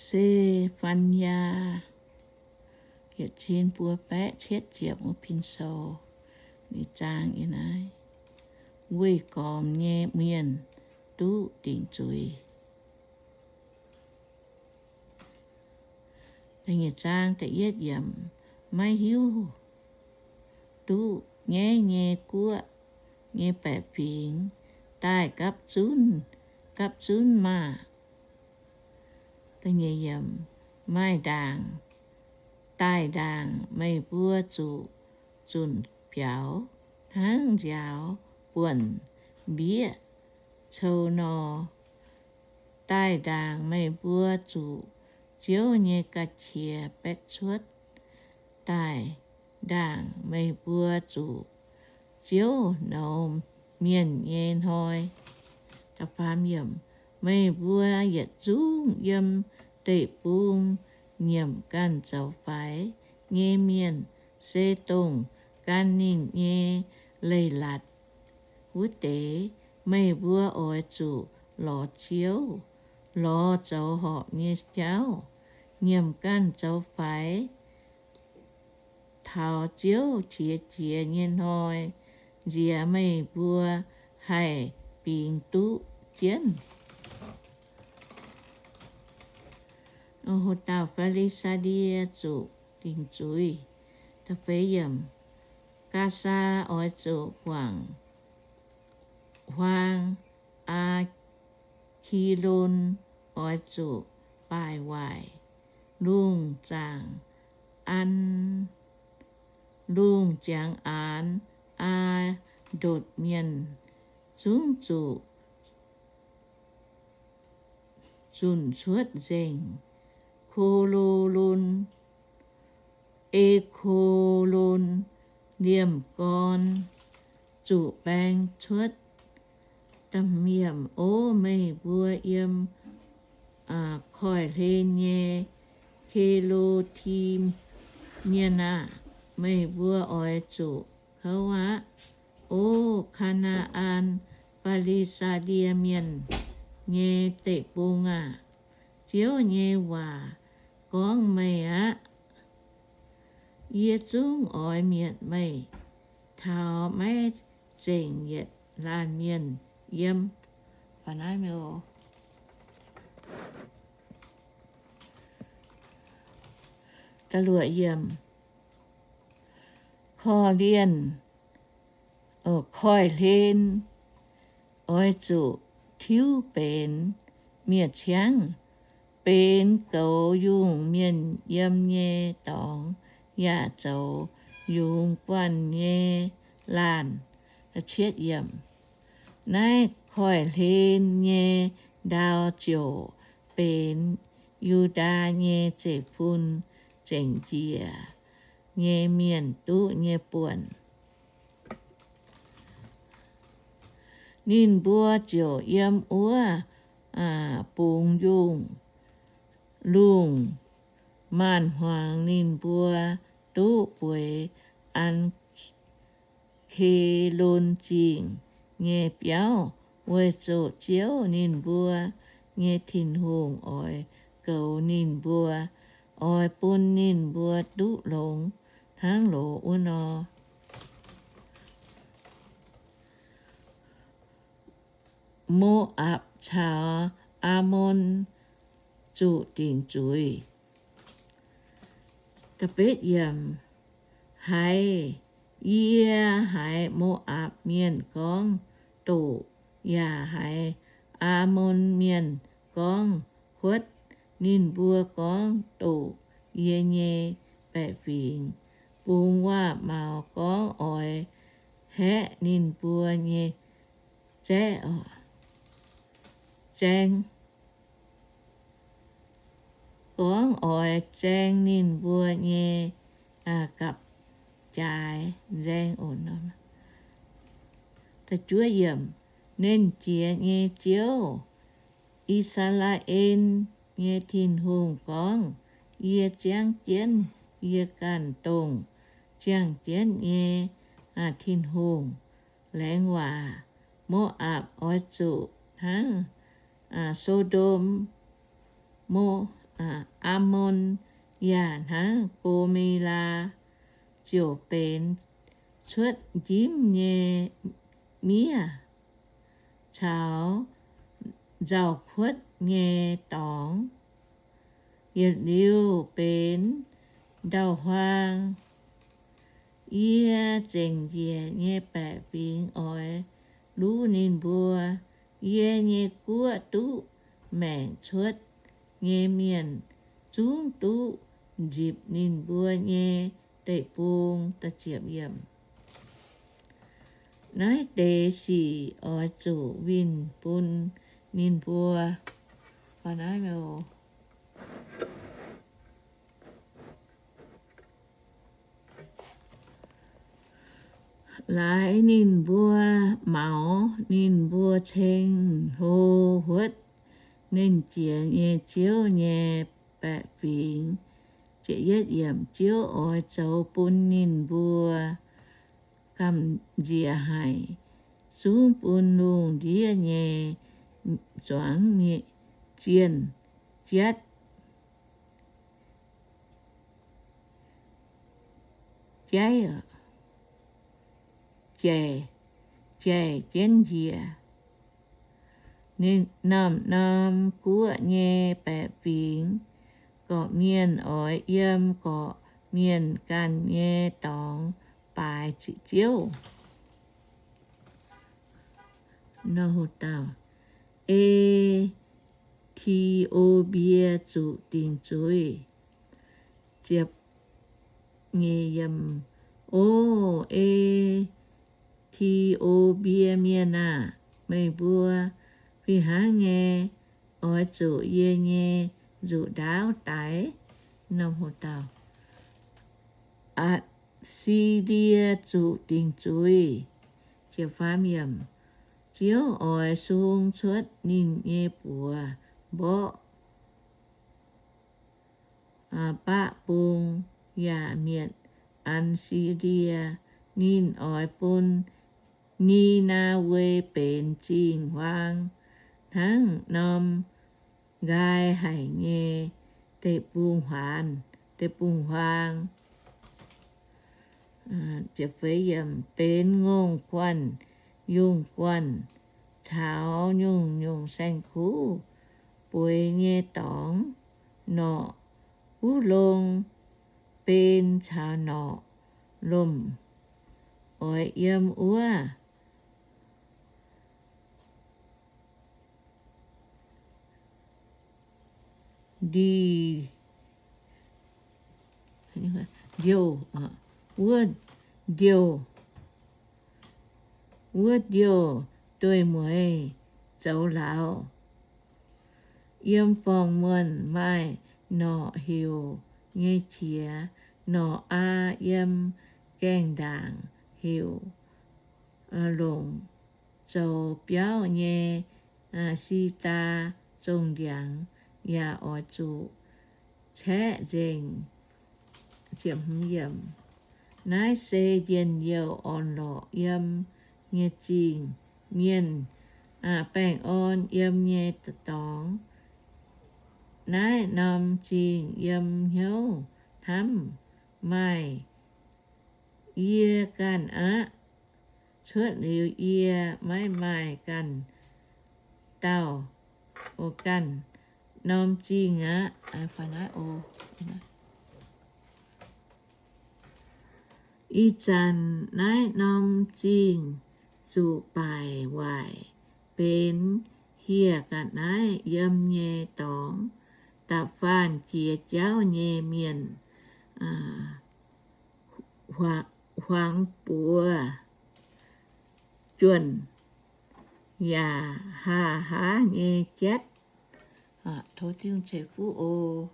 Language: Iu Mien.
Se^fan^yaa yietc cin buo baeqv cietv ziepc wuov pin sou, ninh zaang yiem naaiv, weih gormx nyei mienh duqv dingc zuiz. Da'nyeic zaang da'yietv yiemc, maiv hiuv duqv nyaiv nyei guoqv nyei baeqc fingx daaih gapv zunv, gapv zunv maah! Maaih ndaangc, daaih ndaangc meih mbuo zuqc zunc biaux hnangv nziaaux buonc mbieqv cou nor. Daaih ndaangc meih mbuo zuqc Ziouv nyei ga'qiex baetv cuotv. Daaih ndaangc meih mbuo zuqc Ziouv nouz mienh nyei hnoi. Meih mbuo yietc zungv yiem deic-bung nyiemc ganh zoux faix nyei mienh se dongh gan ninh nyei leiz-latc wuov deix. Meih mbuo oix zuqc lorz Ziouv, lorz zoux horpc nyei jauv, nyiemc ganh zoux faix taux Ziouv qiex jiez nyei hnoi, nziex meih mbuo haih bingx duqv jienv. Dauh Fi^li^saa^die zuqc dingc zuiz. Gaasaa oix zuqc guangc huaang, Aa^ki^lon oix zuqc baaic waaic, lungh zaangc An, lungh ziangx aanx Aa^ndotc mienh zungv zuqc zunc cuotv nzengc. Ko^lo^lon, E^ko^lon, liemh gorn zuqc baeng cuotv. O meih mbuo yiem koiv-hlen nyei Ke^lo^ti^mien aah! Meih mbuo oix zuqc kouv aqv. O Kaa^naa^an, Fi^li^saa^die Mienh nyei deic-bung aah! Ziouv nyei waac gorngv meih aqv. Yie zungv oix mietc meih taux maiv zengc yietc laanh mienh yiem. Korv-lienh, koiv-hlen oix zuqc tiuv benx miev-ciangv, benx goux yungh mienh yiem nyei dorngx, yaac zoux yungz guanh nyei laanh. Naaiv koiv-hlen nyei ndau ziouc benx Yu^ndaa nyei zeiv-fun zengc njiec nyei mienh duqv nyei buonc. Ninh mbuo ziouc yiem wuov bungx yungh lungh maanc hmuangx ninh mbuo duqv bueix An Ke^lon Zingh nyei biauv, weic zuqc Ziouv ninh mbuo nyei Tin-Hungh oix goux ninh mbuo, oix bun ninh mbuo duqv longx hnangv loz wuov nor. Mo^apc caux Aamon zuqc dingc zuiz. Haiz, yie haiz Mo^apc Mienh gorngv doqc, yaac haiz Aamon Mienh gorngv huotv. Ninh mbuo gorngv doqc yie nyei baeqc fingx, bungx waac-maux gorngv oix haeqv ninh mbuo nyei zaeqv, zaeng, gorngv oix zaeng ninh mbuo nyei gapv-jaaix nzaeng. Nernh Jiex nyei Ziouv, I^saa^laa^en nyei Tin-Hungh gorngv, Yie ziangv jienv yie ganh dongh ziangh jienv nyei Tin-Hungh. Laengz waac, Mo^apc oix zuqc hnangv So^ndom, Mo Aa^mon yaac hnangv Go^me^laa ziouc benx cuotv njimv nyei miev caux nzauh kuotv nyei dorngx, yietc liuz benx ndau-huaang. Yie zengc njiec nyei baeqc fingx oix luv ninh mbuo. Yie nyei guoqv duqv maengc cuotv nyei mienh zungv duqv nzipc ninh mbuo nyei deic-bung. Naaiv deix sic oix zuqc winh bun ninh mbuo. Laaix ninh mbuo maux ninh mbuo ceng-hlo huotv Nernh Jiex nyei Ziouv nyei baeqc fingx. Ziouv oix zoux bun ninh mbuo gamh nziex haic, zungv bun lungh ndiev nyei zuangx zienh jatv jaiv, jaic, jaic jienv njiec. Norm-norm guoqv nyei baeqc fingx, gorqv-mienh oix yiem gorqv-mienh ganh nyei dorngx baaix Ziouv. E^ti^o^mbie Zuqc Dingc Zuiz. O E^ti^o^mbie Mienh aah! Meih mbuo fih hnangv nyei oix zuqc yie nyei nzuqc ndaauv daix. Atc^si^ndie Zuqc Dingc Zuiz. Ziouv oix sung cuotv ninh nyei buoz mborqv baqv bung yaac mietc Atc^si^ndie. Ninh oix bun Ni^naa^we benx zingh huaang hnangv norm nqaai haic nyei deic-bung-huaang, deic-bung-huaang. Benx ngongh guanh, yungh guanh, caux nyungc-nyungc saeng-kuv bueix nyei dorngx, norqc buv longh ben caux norqc lomc oix yiem wuov ndiouh, ndiouh, wuov ndiouh, wuov ndiouh dueiv-mueiz zoux lauz. Yiem forng-muonh maaih norqc heuc nyei qiex, norqc aa yiem gaengh ndaangc heuc longc zoux biauv nyei si^ndaa zongh ndiangx, yaac oix zuqc caeqv nzengc. Naaiv se njien-youh orn-lorqc yiem nyei zingh, mienh baengh orn yiem nyei dorngx. Naaiv norm zingh yiem hnyouv hnamv maaih yie ganh aqv. Cuotv liuz yie maiv maaih ganh dauh, o, ganh norm zingh aqv. Ih zanc naaiv norm zingh zuqc baaic waaic, benx hieh ga'naaiv yiem nyei dorngx. Da'faanh jiex jauv nyei mienh huangx buoz juonh yaac haa haav nyei jatv. Tov Tin-Hungh ceix fuqv oc.